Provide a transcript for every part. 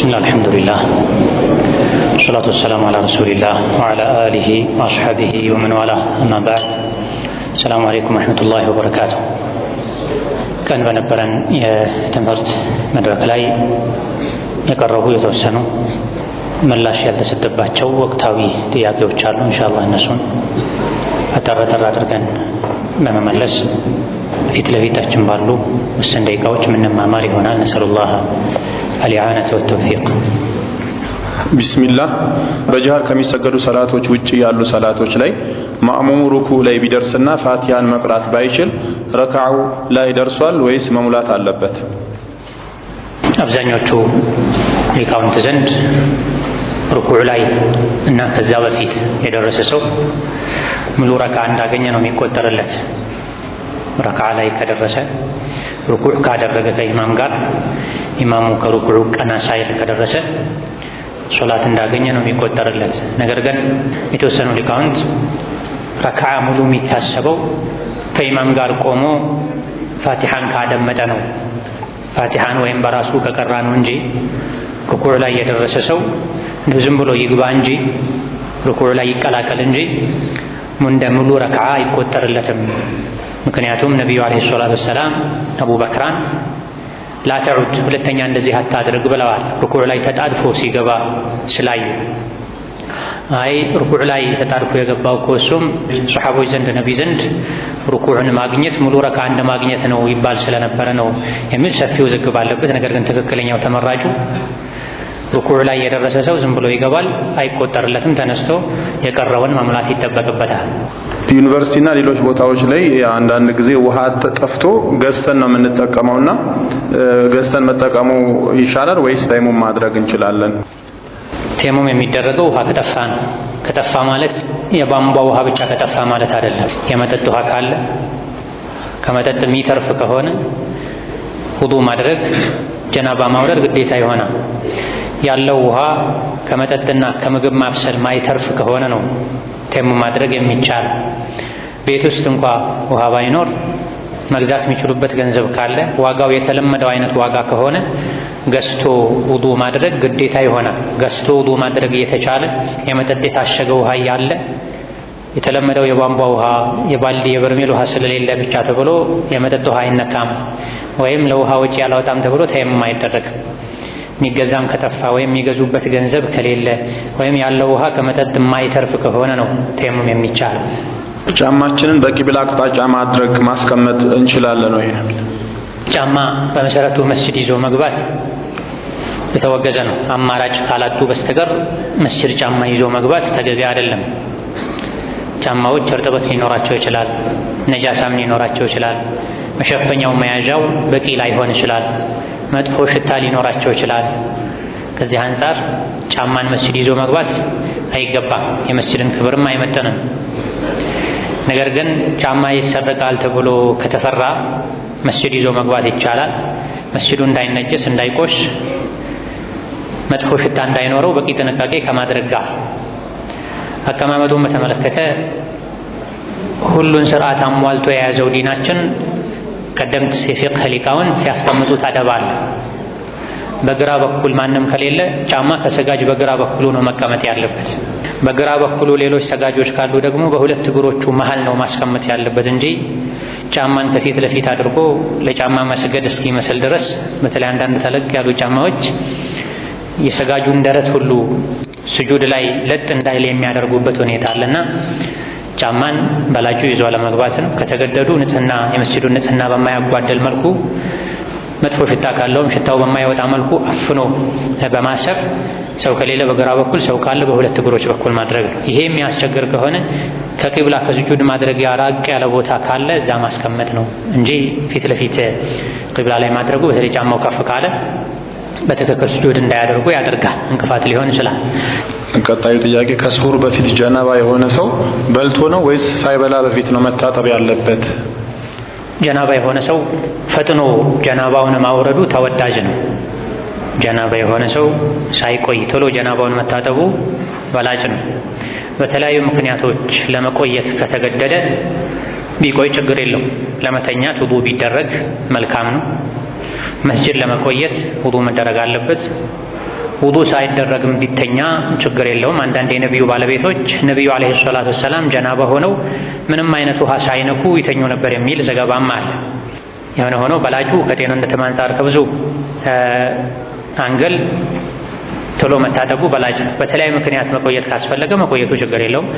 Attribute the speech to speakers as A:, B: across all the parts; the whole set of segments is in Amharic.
A: ብስሚላህ አልሐምዱሊላህ ወሰላቱ ወሰላሙ ዐላ ረሱሊላህ ወዐላ አሊሂ ወአስሐቢሂ ወመን ዋላህ፣ አማ በዕድ። ሰላሙ አለይኩም ወረሕመቱላሂ ወበረካቱ። ቀን በነበረን የትምህርት መድረክ ላይ የቀረቡ የተወሰኑ ምላሽ ያልተሰጠባቸው ወቅታዊ ጥያቄዎች አሉ። ኢንሻአላህ እነሱን አጠር አጠር አድርገን በመመለስ ፊት ለፊታችን ባሉ ውስን ደቂቃዎች የምንማማር ይሆናል። ነስአሉላህ አልኢዓነተ ወተውፊቅ።
B: ቢስሚላህ፣ በጅሃር ከሚሰገዱ ሰላቶች ውጪ ያሉ ሰላቶች ላይ ማእሙሙ ሩኩዕ ላይ ቢደርስና ፋቲሃን መቅራት ባይችል ረካዑ ላይ ደርሷል ወይስ መሙላት አለበት?
A: አብዛኞቹ ሊቃውንት ዘንድ ሩኩዕ ላይ እና ከዛ በፊት የደረሰ ሰው ሙሉ ረካዓ እንዳገኘ ነው የሚቆጠርለት። ረካዓ ላይ ከደረሰ፣ ሩኩዕ ካደረገ ከኢማም ጋር፣ ኢማሙ ከሩኩዑ ቀና ሳይል ከደረሰ ሶላት እንዳገኘ ነው የሚቆጠርለት። ነገር ግን የተወሰኑ ሊቃውንት ረካዓ ሙሉ የሚታሰበው ከኢማም ጋር ቆሞ ፋቲሓን ካደመጠ ነው፣ ፋቲሓን ወይም በራሱ ከቀራ ነው እንጂ ሩኩዕ ላይ የደረሰ ሰው እንዲሁ ዝም ብሎ ይግባ እንጂ፣ ሩኩዕ ላይ ይቀላቀል እንጂ እንደ ሙሉ ረክዓ አይቆጠርለትም። ምክንያቱም ነቢዩ ዓለይሂ ሰላቱ ወሰላም አቡበክራን لا تعد፣ ሁለተኛ እንደዚህ አታድርግ ብለዋል። ሩኩዕ ላይ ተጣድፎ ሲገባ ስላዩ፣ አይ ሩኩዕ ላይ ተጣድፎ የገባው እኮ እሱም ሶሐቦች ዘንድ፣ ነቢ ዘንድ ሩኩዕን ማግኘት ሙሉ ረክዓ እንደ ማግኘት ነው ይባል ስለነበረ ነው የሚል ሰፊ ውዝግብ አለበት። ነገር ግን ትክክለኛው ተመራጩ ሩኩዕ ላይ የደረሰ ሰው ዝም ብሎ ይገባል፣ አይቆጠርለትም። ተነስቶ የቀረውን መሙላት ይጠበቅበታል።
B: ዩኒቨርሲቲና ሌሎች ቦታዎች ላይ አንዳንድ ጊዜ ውሃ ጠፍቶ ገዝተን ነው የምንጠቀመውና ገዝተን መጠቀሙ ይሻላል ወይስ ተየሙም ማድረግ እንችላለን?
A: ተየሙም የሚደረገው ውሃ ከጠፋ ነው። ከጠፋ ማለት የቧንቧ ውሃ ብቻ ከጠፋ ማለት አይደለም። የመጠጥ ውሃ ካለ፣ ከመጠጥ የሚተርፍ ከሆነ ውዱ ማድረግ፣ ጀናባ ማውረድ ግዴታ ይሆናል። ያለው ውሃ ከመጠጥና ከምግብ ማብሰል ማይተርፍ ከሆነ ነው ተየሙም ማድረግ የሚቻል። ቤት ውስጥ እንኳ ውሃ ባይኖር መግዛት የሚችሉበት ገንዘብ ካለ፣ ዋጋው የተለመደው አይነት ዋጋ ከሆነ ገዝቶ ውዱ ማድረግ ግዴታ ይሆናል። ገዝቶ ውዱ ማድረግ እየተቻለ፣ የመጠጥ የታሸገ ውሃ እያለ፣ የተለመደው የቧንቧ ውሃ፣ የባልዲ፣ የበርሜል ውሃ ስለሌለ ብቻ ተብሎ የመጠጥ ውሃ አይነካም ወይም ለውሃ ወጪ አላወጣም ተብሎ ተየሙም አይደረግም። የሚገዛም ከጠፋ ወይም የሚገዙበት ገንዘብ ከሌለ ወይም ያለው ውሃ ከመጠጥ የማይተርፍ ከሆነ ነው ተየሙም የሚቻለው።
B: ጫማችንን በቂብላ አቅጣጫ ማድረግ ማስቀመጥ እንችላለን ወይ?
A: ጫማ በመሰረቱ መስጂድ ይዞ መግባት የተወገዘ ነው። አማራጭ ካላጡ በስተቀር መስጂድ ጫማ ይዞ መግባት ተገቢ አይደለም። ጫማዎች እርጥበት ሊኖራቸው ይችላል፣ ነጃሳም ሊኖራቸው ይችላል። መሸፈኛው መያዣው በቂ ላይሆን ይችላል። መጥፎ ሽታ ሊኖራቸው ይችላል። ከዚህ አንጻር ጫማን መስጂድ ይዞ መግባት አይገባም፣ የመስጂድን ክብርም አይመጥንም። ነገር ግን ጫማ ይሰረቃል ተብሎ ከተፈራ መስጂድ ይዞ መግባት ይቻላል። መስጂዱ እንዳይነጀስ፣ እንዳይቆሽ፣ መጥፎ ሽታ እንዳይኖረው በቂ ጥንቃቄ ከማድረግ ጋር። አቀማመጡን በተመለከተ ሁሉን ስርዓት አሟልቶ የያዘው ዲናችን ቀደምት የፊቅህ ሊቃውንት ሲያስቀምጡት አደብ አለ። በግራ በኩል ማንም ከሌለ ጫማ ከሰጋጅ በግራ በኩሉ ነው መቀመጥ ያለበት። በግራ በኩሉ ሌሎች ሰጋጆች ካሉ ደግሞ በሁለት እግሮቹ መሃል ነው ማስቀመጥ ያለበት እንጂ ጫማን ከፊት ለፊት አድርጎ ለጫማ መስገድ እስኪመስል ድረስ፣ በተለይ አንዳንድ ተለቅ ያሉ ጫማዎች የሰጋጁን ደረት ሁሉ ስጁድ ላይ ለጥ እንዳይል የሚያደርጉበት ሁኔታ አለና ጫማን በላጩ ይዞ አለመግባት ነው። ከተገደዱ ንጽህና፣ የመስጂዱን ንጽህና በማያጓደል መልኩ፣ መጥፎ ሽታ ካለውም ሽታው በማይወጣ መልኩ አፍኖ በማሰር፣ ሰው ከሌለ በግራ በኩል፣ ሰው ካለ በሁለት እግሮች በኩል ማድረግ ነው። ይሄ የሚያስቸግር ከሆነ ከቂብላ ከስጁድ ማድረጊያ ራቅ ያለ ቦታ ካለ እዛ ማስቀመጥ ነው እንጂ ፊት ለፊት ቂብላ ላይ ማድረጉ በተለይ ጫማው ከፍ ካለ በትክክል ስጁድ እንዳያደርጉ ያደርጋል። እንቅፋት ሊሆን ይችላል።
B: ቀጣዩ ጥያቄ፣ ከስሁር በፊት ጀነባ የሆነ ሰው በልቶ ነው ወይስ ሳይበላ በፊት ነው መታጠብ ያለበት?
A: ጀናባ የሆነ ሰው ፈጥኖ ጀናባውን ማውረዱ ተወዳጅ ነው። ጀናባ የሆነ ሰው ሳይቆይ ቶሎ ጀናባውን መታጠቡ በላጭ ነው። በተለያዩ ምክንያቶች ለመቆየት ከተገደደ ቢቆይ ችግር የለውም። ለመተኛት ውዱ ቢደረግ መልካም ነው። መስጂድ ለመቆየት ውዱ መደረግ አለበት። ውዱእ ሳይደረግም ቢተኛ ችግር የለውም። አንዳንድ የነቢዩ ባለቤቶች ነቢዩ عليه الصلاة والسلام ጀናባ ሆነው ምንም አይነት ውሃ ሳይነኩ ይተኙ ነበር የሚል ዘገባም አለ። የሆነ ሆኖ በላጩ ከጤንነትም አንፃር ከብዙ angle ቶሎ መታጠቡ በላጭ። በተለያዩ ምክንያት መቆየት ካስፈለገ መቆየቱ ችግር የለውም።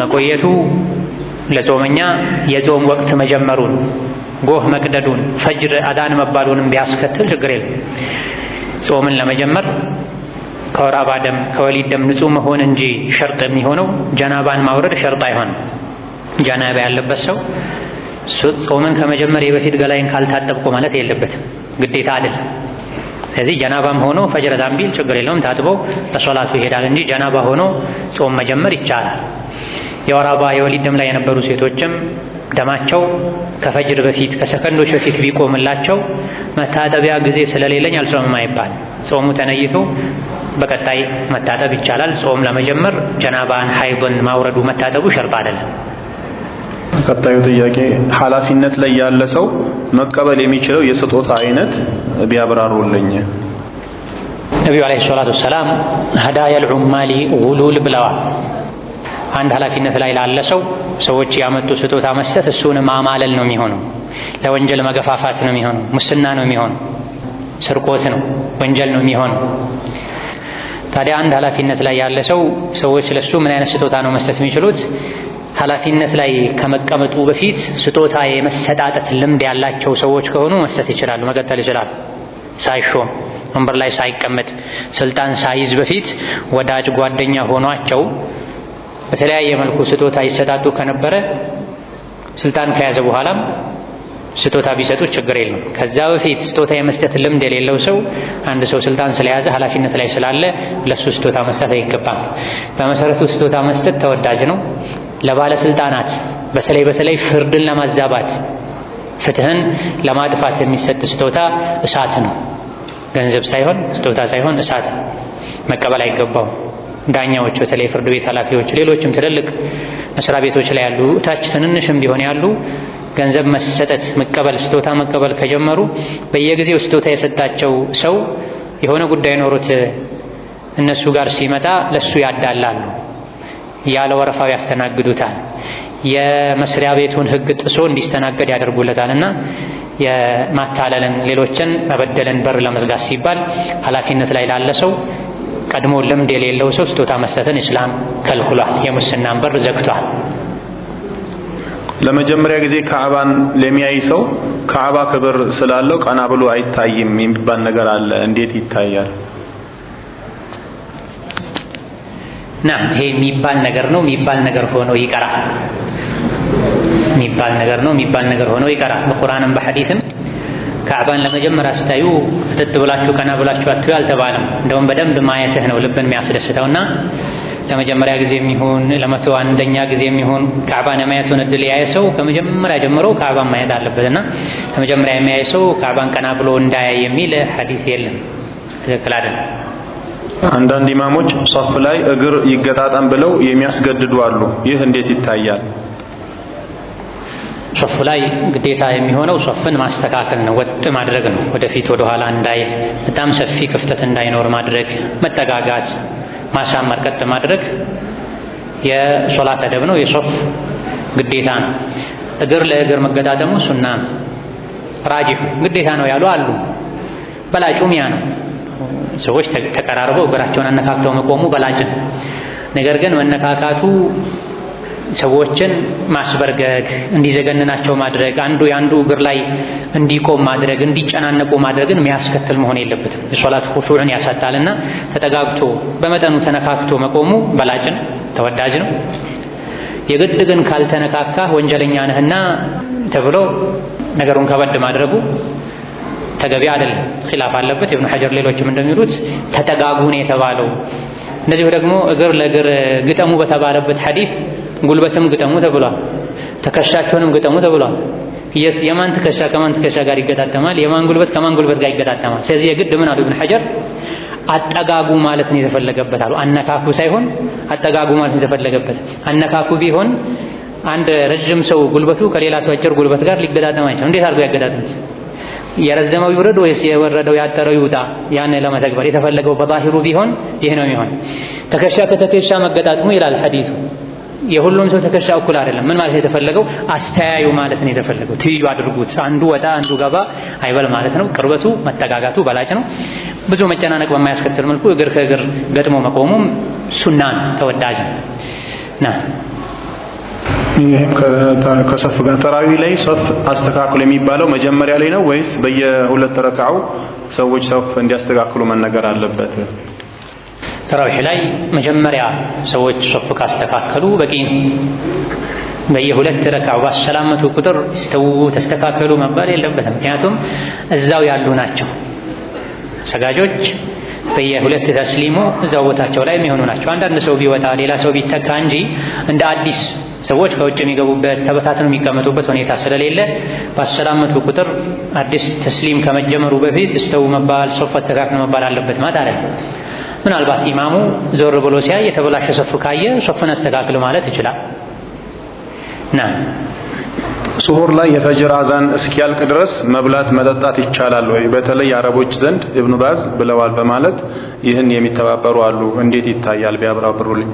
A: መቆየቱ ለጾመኛ የጾም ወቅት መጀመሩን፣ ጎህ መቅደዱን፣ ፈጅር አዳን መባሉንም ቢያስከትል ችግር የለም። ጾምን ለመጀመር ከወር አበባ ደም ከወሊድ ደም ንጹህ መሆን እንጂ ሸርጥ የሚሆነው ጀናባን ማውረድ ሸርጥ አይሆንም። ጀናባ ያለበት ሰው ጾምን ከመጀመር በፊት ገላይን ካልታጠብኩ ማለት የለበትም፣ ግዴታ አይደለም። ስለዚህ ጀናባም ሆኖ ፈጅር አዛን ቢል ችግር የለውም፣ ታጥቦ ለሶላቱ ይሄዳል እንጂ ጀናባ ሆኖ ጾም መጀመር ይቻላል። የወር አበባ የወሊድ ደም ላይ የነበሩ ሴቶችም ደማቸው ከፈጅር በፊት ከሰከንዶች በፊት ቢቆምላቸው መታጠቢያ ጊዜ ስለሌለኝ አልጾምም አይባል። ጾሙ ተነይቶ በቀጣይ መታጠብ ይቻላል። ጾም ለመጀመር ጀናባን ሐይድን ማውረዱ መታጠቡ ሸርጥ አይደለም።
B: ቀጣዩ ጥያቄ ኃላፊነት ላይ ያለ ሰው መቀበል የሚችለው የስጦታ አይነት ቢያብራሩልኝ።
A: ነቢዩ عليه الصلاة والسلام هدايا العمال غلول ብለዋል። አንድ ኃላፊነት ላይ ላለ ሰው ሰዎች ያመጡ ስጦታ መስጠት እሱን ማማለል ነው የሚሆነው፣ ለወንጀል መገፋፋት ነው የሚሆነው፣ ሙስና ነው የሚሆነው፣ ስርቆት ነው፣ ወንጀል ነው የሚሆነው። ታዲያ አንድ ኃላፊነት ላይ ያለ ሰው ሰዎች ለሱ ምን አይነት ስጦታ ነው መስጠት የሚችሉት? ኃላፊነት ላይ ከመቀመጡ በፊት ስጦታ የመሰጣጠት ልምድ ያላቸው ሰዎች ከሆኑ መስጠት ይችላሉ፣ መቀጠል ይችላሉ። ሳይሾም ወንበር ላይ ሳይቀመጥ ስልጣን ሳይዝ በፊት ወዳጅ ጓደኛ ሆኗቸው በተለያየ መልኩ ስጦታ ይሰጣጡ ከነበረ ስልጣን ከያዘ በኋላም ስጦታ ቢሰጡ ችግር የለም። ከዛ በፊት ስጦታ የመስጠት ልምድ የሌለው ሰው አንድ ሰው ስልጣን ስለያዘ ኃላፊነት ላይ ስላለ ለሱ ስጦታ መስጠት አይገባም። በመሰረቱ ስጦታ መስጠት ተወዳጅ ነው። ለባለስልጣናት በተለይ በተለይ ፍርድን ለማዛባት ፍትህን ለማጥፋት የሚሰጥ ስጦታ እሳት ነው። ገንዘብ ሳይሆን ስጦታ ሳይሆን እሳት ነው። መቀበል አይገባውም። ዳኛዎች፣ በተለይ ፍርድ ቤት ኃላፊዎች፣ ሌሎችም ትልልቅ መስሪያ ቤቶች ላይ ያሉ ታች ትንንሽም ቢሆን ያሉ ገንዘብ መሰጠት መቀበል ስጦታ መቀበል ከጀመሩ በየጊዜው ስጦታ የሰጣቸው ሰው የሆነ ጉዳይ ኖሮት እነሱ ጋር ሲመጣ ለሱ ያዳላሉ፣ ያለ ወረፋው ያስተናግዱታል፣ የመስሪያ ቤቱን ሕግ ጥሶ እንዲስተናገድ ያደርጉለታልና የማታለልን ሌሎችን መበደልን በር ለመዝጋት ሲባል ኃላፊነት ላይ ላለ ሰው ቀድሞ ልምድ የሌለው ሰው ስጦታ መስጠትን ኢስላም ከልክሏል። የሙስናን በር ዘግቷል።
B: ለመጀመሪያ ጊዜ ካዕባን ለሚያይ ሰው ካዕባ ክብር ስላለው ቀና ብሎ አይታይም የሚባል ነገር አለ። እንዴት ይታያል?
A: ና ይሄ የሚባል ነገር ነው። የሚባል ነገር ሆኖ ይቀራል። የሚባል ነገር ነው። የሚባል ነገር ሆኖ ይቀራል። በቁርአንም በሐዲስም ካዕባን ለመጀመሪያ ስታዩ ፍጥጥ ብላችሁ ቀና ብላችሁ አትዩ አልተባለም። እንደውም በደንብ ማየትህ ነው ልብን የሚያስደስተውና ለመጀመሪያ ጊዜ የሚሆን ለመቶ አንደኛ ጊዜ የሚሆን ካዕባን የማየቱን እድል ያየ ሰው ከመጀመሪያ ጀምሮ ካዕባን ማየት አለበትና ለመጀመሪያ የሚያይ ሰው ካዕባን ቀና ብሎ እንዳያይ የሚል ሐዲስ የለም። ትክክል አይደለም።
B: አንዳንድ ኢማሞች ሶፍ ላይ እግር ይገጣጠም ብለው የሚያስገድዱ አሉ። ይህ እንዴት ይታያል?
A: ሶፍ ላይ ግዴታ የሚሆነው ሶፍን ማስተካከል ነው፣ ወጥ ማድረግ ነው። ወደፊት ወደኋላ እንዳይል፣ በጣም ሰፊ ክፍተት እንዳይኖር ማድረግ፣ መጠጋጋት፣ ማሳመር፣ ቀጥ ማድረግ የሶላት አደብ ነው፣ የሶፍ ግዴታ ነው። እግር ለእግር መገጣጠሙ ሱና ነው። ራጂሑ ግዴታ ነው ያሉ አሉ። በላጩም ያ ነው። ሰዎች ተቀራርበው እግራቸውን አነካክተው መቆሙ በላጭ ነው። ነገር ግን መነካካቱ ሰዎችን ማስበርገግ፣ እንዲዘገንናቸው ማድረግ፣ አንዱ የአንዱ እግር ላይ እንዲቆም ማድረግ፣ እንዲጨናነቁ ማድረግን የሚያስከትል መሆን የለበትም። የሶላት ኹሹዕን ያሳጣልና ተጠጋግቶ በመጠኑ ተነካክቶ መቆሙ በላጭ ነው፣ ተወዳጅ ነው። የግድ ግን ካልተነካካ ወንጀለኛ ነህና ተብሎ ነገሩን ከበድ ማድረጉ ተገቢ አይደለም። ኺላፍ አለበት። ኢብኑ ሐጀር ሌሎችም እንደሚሉት ተጠጋጉ ነው የተባለው። እንደዚሁ ደግሞ እግር ለእግር ግጠሙ በተባለበት ሐዲስ ጉልበትም ግጠሙ ተብሏል። ትከሻቸውንም ግጠሙ ተብሏል። የማን ትከሻ ከማን ትከሻ ጋር ይገጣጠማል? የማን ጉልበት ከማን ጉልበት ጋር ይገጣጠማል? ስለዚህ የግድ ምን አሉ ኢብኑ ሐጀር አጠጋጉ ማለት ነው የተፈለገበት አሉ። አነካኩ ሳይሆን አጠጋጉ ማለት ነው የተፈለገበት። አነካኩ ቢሆን አንድ ረጅም ሰው ጉልበቱ ከሌላ ሰው አጭር ጉልበት ጋር ሊገጣጠም አይችልም። እንዴት አድርጎ ያገጣጥምት? የረዘመው ይውረድ ወይስ የወረደው ያጠረው ይውጣ? ያን ለመተግበር የተፈለገው በዛሂሩ ቢሆን ይህ ነው የሚሆን። ትከሻ ከተከሻ መገጣጥሙ ይላል ሐዲሱ። የሁሉም ሰው ትከሻ እኩል አይደለም። ምን ማለት የተፈለገው አስተያዩ ማለት ነው የተፈለገው። ትይዩ አድርጉት፣ አንዱ ወጣ አንዱ ገባ አይበል ማለት ነው። ቅርበቱ መጠጋጋቱ በላጭ ነው። ብዙ መጨናነቅ በማያስከትል መልኩ እግር ከእግር ገጥሞ መቆሙም ሱና ነው፣ ተወዳጅ ነው። ና
B: ይህም ከሰፍ ጋር ተራዊ ላይ ሰፍ አስተካክሉ የሚባለው መጀመሪያ ላይ ነው ወይስ በየሁለት ረካዑ ሰዎች ሰፍ እንዲያስተካክሉ መነገር አለበት?
A: ተራዊህ ላይ መጀመሪያ ሰዎች ሶፍ ካስተካከሉ በቂ ነው። በየሁለት ረካዑ ባሰላመቱ ቁጥር ስተው ተስተካከሉ መባል የለበትም። ምክንያቱም እዛው ያሉ ናቸው ሰጋጆች በየሁለት ተስሊሙ እዛው ቦታቸው ላይ የሚሆኑ ናቸው። አንዳንድ ሰው ቢወጣ ሌላ ሰው ቢተካ እንጂ እንደ አዲስ ሰዎች ከውጭ የሚገቡበት ተበታትነው የሚቀመጡበት ሁኔታ ስለሌለ ባሰላመቱ ቁጥር አዲስ ተስሊም ከመጀመሩ በፊት እስተው መባል ሶፍ አስተካክሉ መባል አለበት ማለት አይደለም። ምናልባት ኢማሙ ዞር ብሎ ሲያይ የተበላሸ ሶፍ ካየ ሶፍን አስተካክል ማለት ይችላል። ና
B: ሱሁር ላይ የፈጅር አዛን እስኪያልቅ ድረስ መብላት መጠጣት ይቻላል ወይ? በተለይ አረቦች ዘንድ ኢብኑ ባዝ ብለዋል በማለት ይህን የሚተባበሩ አሉ። እንዴት ይታያል? ቢያብራሩልኝ።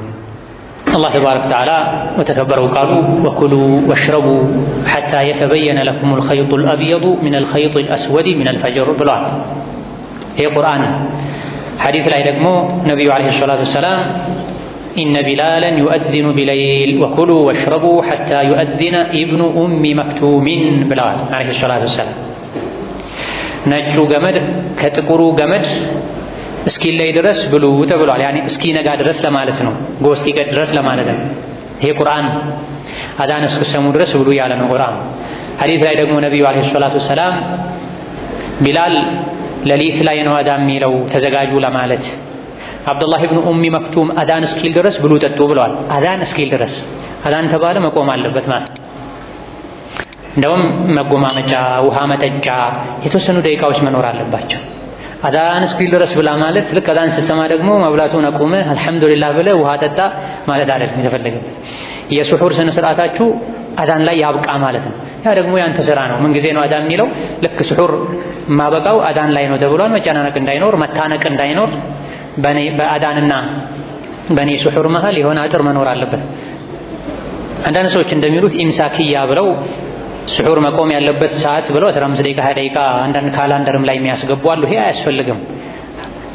A: አላህ تبارك وتعالى በተከበረው ቃሉ وكلوا واشربوا حتى يتبين لكم الخيط الأبيض من الخيط الأسود من الفجر ብለዋል። ይህ ቁርአን። ሐዲስ ላይ ደግሞ ነቢዩ عليه الصلاة والسلام إن بلالا يؤذن بليل وكلوا واشربوا حتى يؤذن ابن أم مكتوم ብለዋል عليه الصلاة والسلام። ነጩ ገመድ ከጥቁሩ ገመድ እስኪለይ ድረስ ብሉ ተብሏል። ያኔ እስኪነጋ ድረስ ለማለት ነው። ጎህ እስኪቀድ ድረስ ለማለት ነው። ይሄ ቁርአን አዛን እስክሰሙ ድረስ ብሉ ያለ ነው ቁርአን። ሐዲስ ላይ ደግሞ ነቢዩ عليه الصلاة والسلام ቢላል ሌሊት ላይ ነው አዛን የሚለው ተዘጋጁ ለማለት፣ አብዱላህ ብኑ ኡሚ መክቱም አዛን እስኪል ድረስ ብሉ ጠጡ ብለዋል። አዛን እስኪል ድረስ አዛን ተባለ መቆም አለበት ማለት። እንደውም መጎማመጫ፣ ውሃ መጠጫ የተወሰኑ ደቂቃዎች መኖር አለባቸው። አዛን እስኪል ድረስ ብላ ማለት ልክ አዛን ስትሰማ ደግሞ መብላቱን አቁመህ አልሐምዱሊላህ ብለህ ውሃ ጠጣ ማለት አይደለም የተፈለገበት። የሱሑር ስነ ስርዓታችሁ አዛን ላይ ያብቃ ማለት ነው። ያ ደግሞ ያንተ ስራ ነው። ምን ጊዜ ነው አዛን የሚለው? ልክ ስሑር ማበቃው አዛን ላይ ነው ተብሏል። መጨናነቅ እንዳይኖር፣ መታነቅ እንዳይኖር በአዛንና በእኔ ስሑር መሃል የሆነ አጥር መኖር አለበት። አንዳንድ ሰዎች እንደሚሉት ኢምሳኪያ ብለው ስሑር መቆም ያለበት ሰዓት ብለው 15 ደቂቃ 20 ደቂቃ አንዳንድ calendar ም ላይ የሚያስገቡ አሉ። ይሄ አያስፈልግም።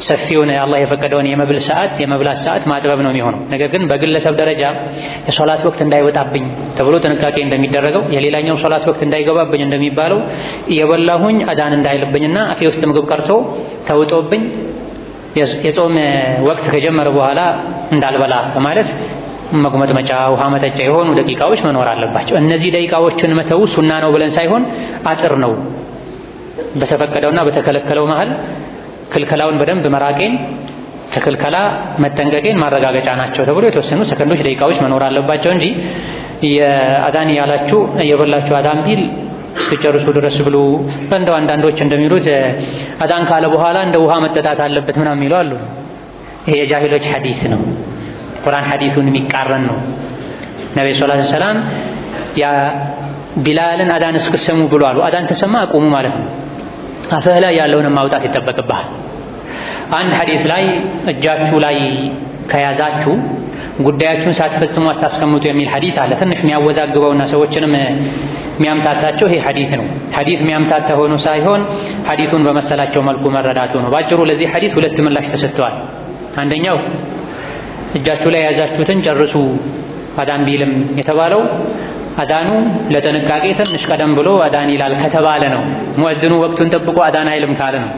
A: ሰፊውን አላህ የፈቀደውን የመብል ሰዓት የመብላት ሰዓት ማጥበብ ነው የሚሆነው። ነገር ግን በግለሰብ ደረጃ የሶላት ወቅት እንዳይወጣብኝ ተብሎ ጥንቃቄ እንደሚደረገው የሌላኛው ሶላት ወቅት እንዳይገባብኝ እንደሚባለው እየበላሁኝ አዛን እንዳይልብኝና አፌ ውስጥ ምግብ ቀርቶ ተውጦብኝ የጾም ወቅት ከጀመረ በኋላ እንዳልበላ በማለት መጉመጥመጫ፣ ውሃ መጠጫ የሆኑ ደቂቃዎች መኖር አለባቸው። እነዚህ ደቂቃዎችን መተው ሱና ነው ብለን ሳይሆን አጥር ነው። በተፈቀደውና በተከለከለው መሃል ክልከላውን በደንብ መራቄን ከክልከላ መጠንቀቄን ማረጋገጫ ናቸው ተብሎ የተወሰኑ ሰከንዶች፣ ደቂቃዎች መኖር አለባቸው እንጂ የአዛን ያላችሁ እየበላችሁ አዛን ቢል እስክጨርሱ ድረስ ብሉ። እንደው አንዳንዶች እንደሚሉት አዛን ካለ በኋላ እንደ ውሃ መጠጣት አለበት ምናምን የሚሉ አሉ። ይሄ የጃሂሎች ሐዲስ ነው። ቁርአን ሐዲሱን የሚቃረን ነው። ነብዩ صلى الله عليه وسلم ያ ቢላልን አዛን እስክሰሙ ብሎ አሉ። አዛን ተሰማ አቁሙ ማለት ነው። አፍህ ላይ ያለውን ማውጣት ይጠበቅብሃል። አንድ ሐዲስ ላይ እጃችሁ ላይ ከያዛችሁ ጉዳያችሁን ሳትፈጽሙ አታስቀምጡ የሚል ሐዲስ አለ። ትንሽ የሚያወዛግበውና ሰዎችንም የሚያምታታቸው ይሄ ሐዲስ ነው። ሐዲስ የሚያምታታ ሆኖ ሳይሆን ሐዲሱን በመሰላቸው መልኩ መረዳቱ ነው። ባጭሩ ለዚህ ሐዲስ ሁለት ምላሽ ተሰጥተዋል። አንደኛው እጃችሁ ላይ የያዛችሁትን ጨርሱ አዳን ቢልም የተባለው አዳኑ ለጥንቃቄ ትንሽ ቀደም ብሎ አዳን ይላል ከተባለ ነው። ሙእዝኑ ወቅቱን ጠብቆ አዳን አይልም ካለ ነው።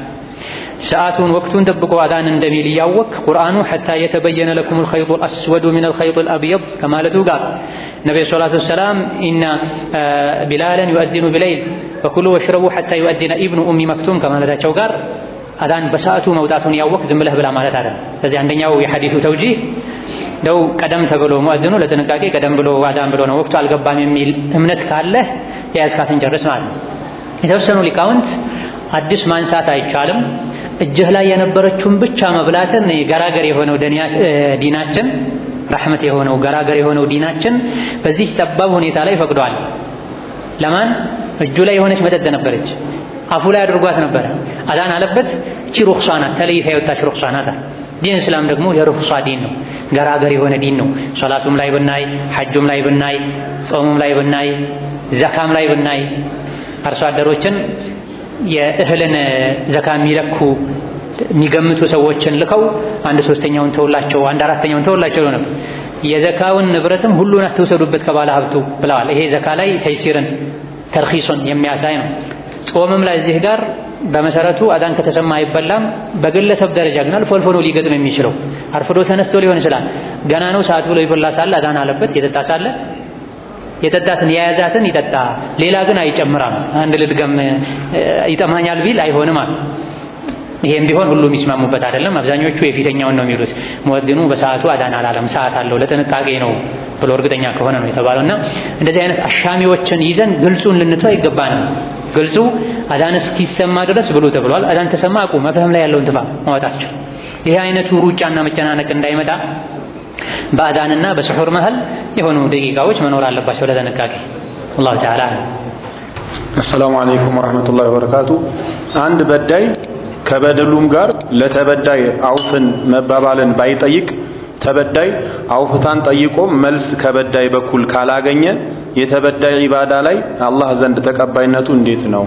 A: ሰዓቱን ወቅቱን ጠብቆ አዳን እንደሚል እያወቅ ቁርአኑ حتى يتبين لكم الخيط الأسود من الخيط الأبيض ከማለቱ ጋር ነቢዩ الصلاة والسلام إن بلالا يؤذن بليل وكلوا واشربوا حتى يؤذن ابن أم مكتوم ከማለታቸው ጋር አዳን በሰዓቱ መውጣቱን ያወቅ ዝም ብለህ ብላ ማለት አይደለም። ስለዚህ አንደኛው የሐዲሱ ተውጂህ እንደው ቀደም ተብሎ ሙአዚኑ ለጥንቃቄ ቀደም ብሎ አዳን ብሎ ነው ወቅቱ አልገባም የሚል እምነት ካለህ የያዝካትን ጨርስ ማለት ነው። የተወሰኑ ሊቃውንት አዲስ ማንሳት አይቻልም፣ እጅህ ላይ የነበረችውን ብቻ መብላትን ገራገር የሆነው ዲናችን ረሕመት የሆነው ገራገር የሆነው ዲናችን በዚህ ጠባብ ሁኔታ ላይ ፈቅዷል። ለማን እጁ ላይ የሆነች መጠጥ ነበረች፣ አፉ ላይ አድርጓት ነበረ። አዛን አለበት። እቺ ሩኽሷ ናት፣ ተለይታ የወጣች ሩኽሷ ናት። ዲን እስላም ደግሞ የሩኽሷ ዲን ነው፣ ገራገር የሆነ ዲን ነው። ሶላቱም ላይ ብናይ፣ ሐጁም ላይ ብናይ፣ ጾሙም ላይ ብናይ፣ ዘካም ላይ ብናይ አርሶ አደሮችን የእህልን ዘካ የሚለኩ የሚገምቱ ሰዎችን ልከው አንድ ሶስተኛውን ተውላቸው፣ አንድ አራተኛውን ተውላቸው ነው። የዘካውን ንብረትም ሁሉን አትውሰዱበት ከባለ ሀብቱ ብለዋል። ይሄ ዘካ ላይ ተይሲርን ተርኺሱን የሚያሳይ ነው። ጾምም ላይ እዚህ ጋር በመሰረቱ አዛን ከተሰማ አይበላም። በግለሰብ ደረጃ ግን አልፎ አልፎ ነው ሊገጥም የሚችለው። አርፍዶ ተነስቶ ሊሆን ይችላል። ገና ነው ሰዓት ብሎ ይበላ ሳለ አዛን አለበት የጠጣ ሳለ የጠጣትን የያዛትን ይጠጣ፣ ሌላ ግን አይጨምራም። አንድ ልድገም ይጠማኛል ቢል አይሆንም አሉ። ይሄም ቢሆን ሁሉም የሚስማሙበት አይደለም። አብዛኞቹ የፊተኛውን ነው የሚሉት። ሙወዚኑ በሰዓቱ አዛን አላለም፣ ሰዓት አለው ለጥንቃቄ ነው ብሎ እርግጠኛ ከሆነ ነው የተባለውና እንደዚህ አይነት አሻሚዎችን ይዘን ግልጹን ልንተው አይገባንም። ግልጹ አዛን እስኪሰማ ድረስ ብሉ ተብሏል። አዛን ተሰማ አቁም፣ መፍህም ላይ ያለውን ትፋ ማወጣቸው። ይሄ አይነቱ ሩጫና መጨናነቅ እንዳይመጣ በአዛንና በስሑር መሃል የሆኑ ደቂቃዎች መኖር አለባቸው ለጥንቃቄ። አላሁ ተዓላ።
B: አሰላሙ አለይኩም ወራህመቱላሂ ወበረካቱ። አንድ በዳይ ከበደሉም ጋር ለተበዳይ አውፍን መባባልን ባይጠይቅ ተበዳይ አውፍታን ጠይቆ መልስ ከበዳይ በኩል ካላገኘ የተበዳይ ዒባዳ ላይ አላህ ዘንድ ተቀባይነቱ እንዴት ነው?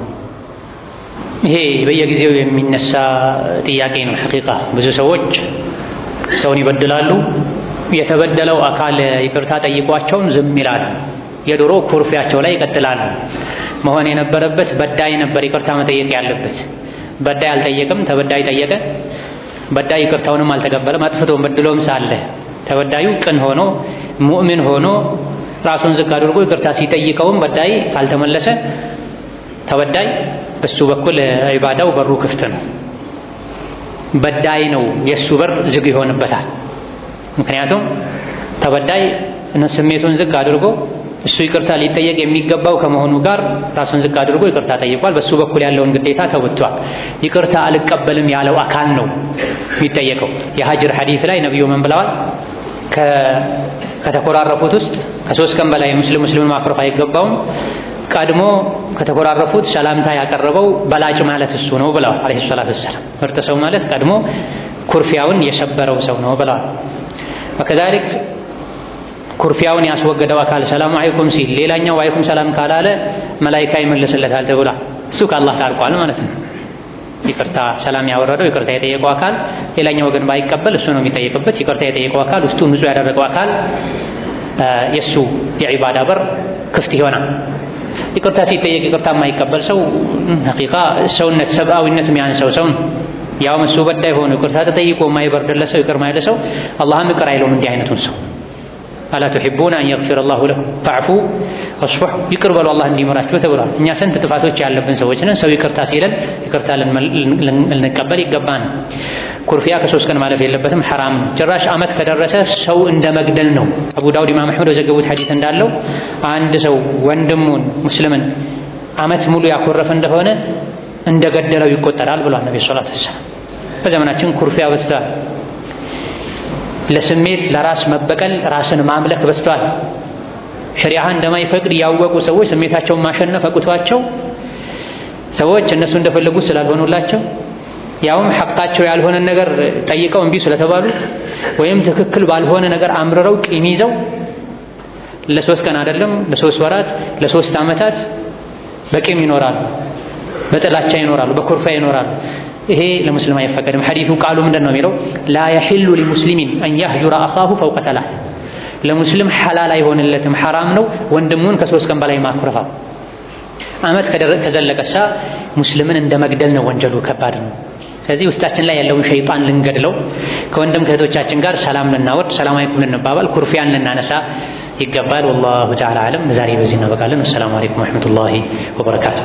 A: ይሄ በየጊዜው የሚነሳ ጥያቄ ነው። ሐቂቃ ብዙ ሰዎች ሰውን ይበድላሉ። የተበደለው አካል ይቅርታ ጠይቋቸውም ዝም ይላሉ። የድሮ ኩርፊያቸው ላይ ይቀጥላሉ። መሆን የነበረበት በዳይ ነበር ይቅርታ መጠየቅ ያለበት። በዳይ አልጠየቅም፣ ተበዳይ ጠየቀ። በዳይ ይቅርታውንም አልተቀበለም። አጥፍቶም በድሎም ሳለ ተበዳዩ ቅን ሆኖ ሙእሚን ሆኖ ራሱን ዝቅ አድርጎ ይቅርታ ሲጠይቀውም በዳይ ካልተመለሰ ተበዳይ በሱ በኩል ዒባዳው በሩ ክፍት ነው። በዳይ ነው የሱ በር ዝግ ይሆንበታል። ምክንያቱም ተበዳይ ስሜቱን ዝቅ አድርጎ እሱ ይቅርታ ሊጠየቅ የሚገባው ከመሆኑ ጋር ራሱን ዝቅ አድርጎ ይቅርታ ጠይቋል። በሱ በኩል ያለውን ግዴታ ተወጥቷል። ይቅርታ አልቀበልም ያለው አካል ነው የሚጠየቀው። የሀጅር ሐዲስ ላይ ነብዩ ምን ብለዋል? ከተኮራረፉት ውስጥ ከሶስት ቀን በላይ ሙስሊም ሙስሊምን ማኩረፍ አይገባውም። ቀድሞ ከተኮራረፉት ሰላምታ ያቀረበው በላጭ ማለት እሱ ነው ብለዋል አለይሂ ሰላቱ ወሰላም። ምርጥ ሰው ማለት ቀድሞ ኩርፊያውን የሰበረው ሰው ነው ብለዋል። ወከዛሊክ ኩርፊያውን ያስወገደው አካል ሰላም አለይኩም ሲል ሌላኛው አለይኩም ሰላም ካላለ መላኢካ ይመልስለታል ተብሏል። እሱ ከአላህ ታርቋል ማለት ነው። ይቅርታ ሰላም ያወረደው ይቅርታ የጠየቀው አካል ሌላኛው ወገን ባይቀበል እሱ ነው የሚጠየቅበት። ይቅርታ የጠየቀው አካል ውስጡ ንጹህ ያደረገው አካል የሱ የዒባዳ በር ክፍት ይሆናል። ይቅርታ ሲጠየቅ ይቅርታ የማይቀበል ሰው ሐቂቃ ሰውነት ሰብአዊነት የሚያንሰው ሰው ነው። ያውም እሱ በዳይ ሆኖ ይቅርታ ተጠይቆ የማይበርድለት ሰው ይቅር ማይል ሰው አላህም ይቅር አይለውም እንዲህ አይነቱን ሰው። ألا تحبون أن يغفر الله لكم فاعفوا واصفحوا ይቅር በሉ አላህ እንዲምራችሁ ተብሏል። እኛ ስንት ጥፋቶች ያለብን ሰዎች ነን። ሰው ይቅርታ ሲለን ይቅርታ ልንቀበል ይገባን። ኩርፊያ ከሶስት ቀን ማለፍ የለበትም፣ ሐራም ነው። ጭራሽ ዓመት ከደረሰ ሰው እንደ መግደል ነው። አቡ ዳውድ ኢማም አሕመድ የዘገቡት ሐዲስ እንዳለው አንድ ሰው ወንድሙን ሙስልምን ዓመት ሙሉ ያኮረፈ እንደሆነ እንደገደለው ይቆጠራል ብሏል ነብዩ ሰለላሁ ዐለይሂ ወሰለም። በዘመናችን ኩርፊያ በዝቷል። ለስሜት ለራስ መበቀል ራስን ማምለክ በዝቷል። ሸሪዓ እንደማይፈቅድ ያወቁ ሰዎች ስሜታቸውን ማሸነፍ አቅቷቸው ሰዎች እነሱ እንደፈለጉ ስላልሆኑላቸው ያውም ሐቃቸው ያልሆነ ነገር ጠይቀው እምቢ ስለተባሉ ወይም ትክክል ባልሆነ ነገር አምርረው ቂም ይዘው ለሶስት ቀን አይደለም ለሶስት ወራት ለሶስት ዓመታት በቂም ይኖራሉ፣ በጥላቻ ይኖራሉ፣ በኩርፊያ ይኖራሉ። ይሄ ለሙስሊም አይፈቀድም። ሐዲሱ ቃሉ ምንድን ነው የሚለው? لا يحل لمسلم أن يهجر أخاه فوق ثلاث። ለሙስሊም ሐላል አይሆንለትም፣ ሐራም ነው ወንድሙን ከሶስት ቀን በላይ ማኩረፋ። ዓመት ከዘለቀሳ ሙስሊምን እንደ መግደል ነው፣ ወንጀሉ ከባድ ነው። ስለዚህ ውስጣችን ላይ ያለውን ሸይጣን ልንገድለው፣ ከወንድም ከእህቶቻችን ጋር ሰላም ልናወርድ፣ ሰላም አለይኩም ልንባባል፣ ኩርፊያን ልናነሳ ይገባል። والله تعالى أعلم። ዛሬ በዚህ እናበቃለን። السلام عليكم ورحمة الله وبركاته።